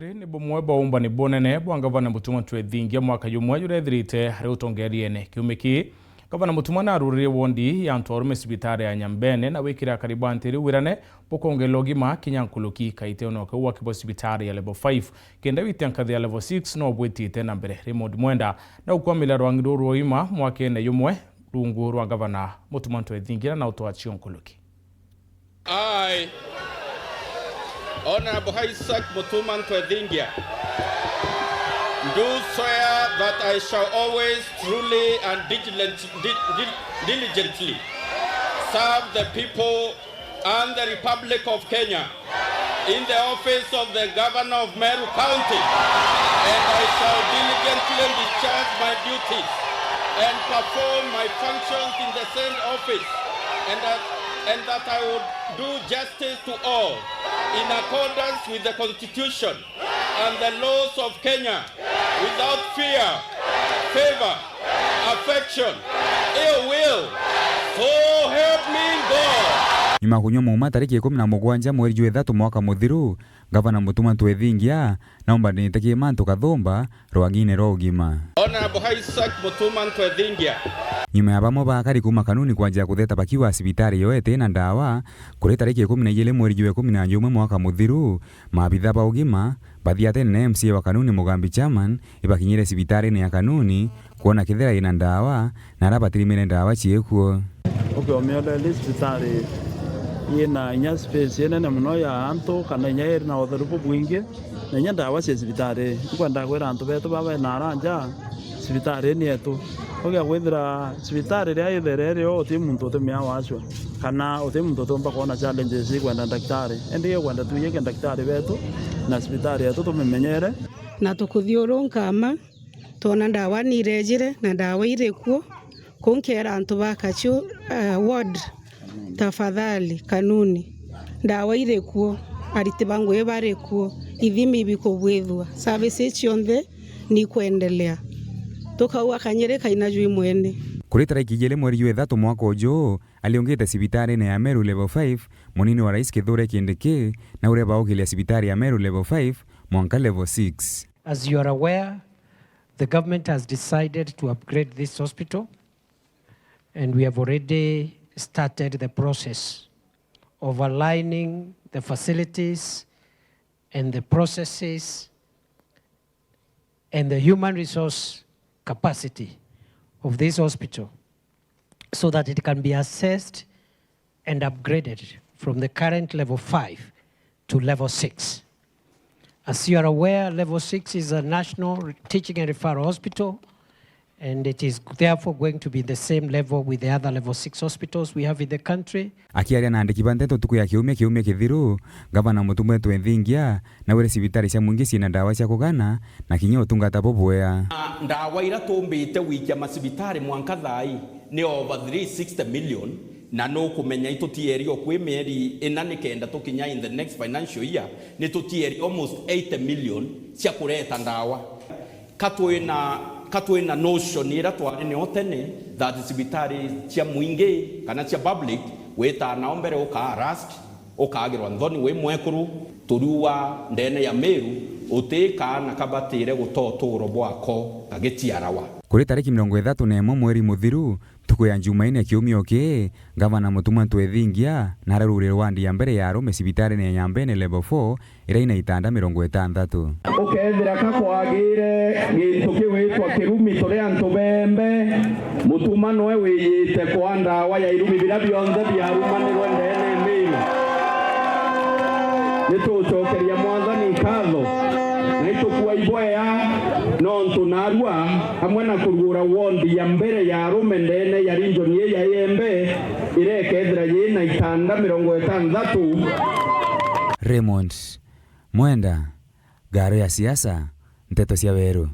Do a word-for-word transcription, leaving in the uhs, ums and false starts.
Ni bumwe bwa umbani bunene bwa ngavana Mutuma Ntwethingia mwaka jumwe jurethirite ari utongeriene. Kiumia kii, ngavana Mutuma naruririe wondi ya antu arume cibitari ya Nyambene na gwikira akari ba nti iri wirane bukongerera ugima kinya nkuruki. Kaite ono kau wakibwa cibitari ya level five kenda witia nkathi ya level six no bwitite na mbere. Raymond Mwenda na ukwamira rwangi ruru rwa uima mwakene jumwe rungu rwa ngavana Mutuma Ntwethingia na utwachio nkuruki. I, Honorable Isaac Mutuma Ntwethingia, do swear that I shall always truly and diligent-, di-, di-, diligently serve the people and the Republic of Kenya in the office of the Governor of Meru County, and I shall diligently discharge my duties and perform my functions in the said office, and that, and that I would do justice to all in accordance with the Constitution and the laws of Kenya without fear, favor, affection, ill will. So help me God. Nyuma ya kunyua muuma tariki ikumi na mugwanja mweri jwa ithatu mwaka muthiru, Ngavana Mutuma Ntwethingia naumbanite ki mantu kathumba rwangine rwa ugima. Honorable Isaac Mutuma Ntwethingia. Nyuma ya bamwe ba akari kuuma Kanuni kwanjia kutheta bakiuga cibitari yo iti na ndawa, kuri tariki ikumi na ijiri mweri jwa ikumi na jumwe mwaka muthiru, maabitha ba ugima bathiatene na M C A wa Kanuni Mugambi Chairman ibakinyire cibitarine ya Kanuni kwona kethira ina ndawa na aria batirimire ndawa ciikuo. Ukiomia uria iri cibitari yina inya space inene mono ya antu, kana inya iri na utheru bubwingi, na inya ndawa cia cibitari. Nkwenda kwira antu betu baba na aranja, cibitari ni yetu. Ugia kwithira cibitari riria ithere rio, uti muntu utimia wachwa, kana uti muntu utiumba kwona challenges ikwenda ndagitari. Indi ikwenda tuiyike ndagitari betu na cibitari yetu tumimenyere. Na tukuthiurunka ama, twona ndawa ni irejire na ndawa iri kuo. Kuu nkeera antu ba Kachu, eh, ward, tafadhali, Kanuni, ndawa iri kuo, ariti ba ngugi bari kuo, ithimi ibikubwithua, services cionthe ni ikwendelea. Tukauga kanyiri kaina jwi mwene. Kuri tariki ijiri mweri jwa ithatu mwaka uju, aliungite cibitarine ya Meru Level five, munini wa Rais Kithure Kindiki na uria baukiria cibitari ya Meru Level five mwanka Level six. As you are aware, the government has decided to upgrade this hospital, and we have already started the process of aligning the facilities and the processes and the human resource capacity of this hospital so that it can be assessed and upgraded from the current level five to level six. As you are aware, level six is a national re-, teaching and referral hospital, and it is therefore going to be the same level with the other level six hospitals we have in the country. Akiaria na andiki ba nteto ntuku ya kiumia kiumia kithiru, Ngavana Mutuma Ntwethingia naugire cibitari cia mwingi ciina ndawa cia kugana na kinya utungata bubwea. Na ndawa iria tuumbite gwikia macibitari mwanka thaa ii ni over three sixty million, na nukumenya itutieri o kwi mieri ina nikenda tukinya in the next financial year, nitutieri almost eighty million cia kureta ndawa. Ka twina, ka twina notion iria twari nio tene that cibitari cia mwingi kana cia public witaa nao mbere ukaa rust, ukaagirwa nthoni wi mwekuru, turiua ndene ya Meru, uti kaana kabatire guta uturo bwako kagiciarawa. Kuri tariki mirongo ithatu na imwe mweri muthiru, ntuku ya Njumaine kiumio kii, Ngavana Mutuma Ntwethingia nararurire wandi ya mbere ya arume cibitarine ya Nyambene Level four iria ina itanda mirongo itantatu. Ukethira ka kwagire gintu kiwitwa kirumi turi antu bembe, Mutuma noe wiyite kwa ndawa ya irumi biria bionthe biarumanirwe ndeene Meru. Nitucokeria Mwathani nkatho na itukua iboya nontu narua amwe na kurugura wondi ya mbere ya arume ndeene ya region ii ya Iembe iria ikethira yina itanda mirongo itantatu. Raymond Mwenda, Ngaro ya Siasa, Nteto cia Weru.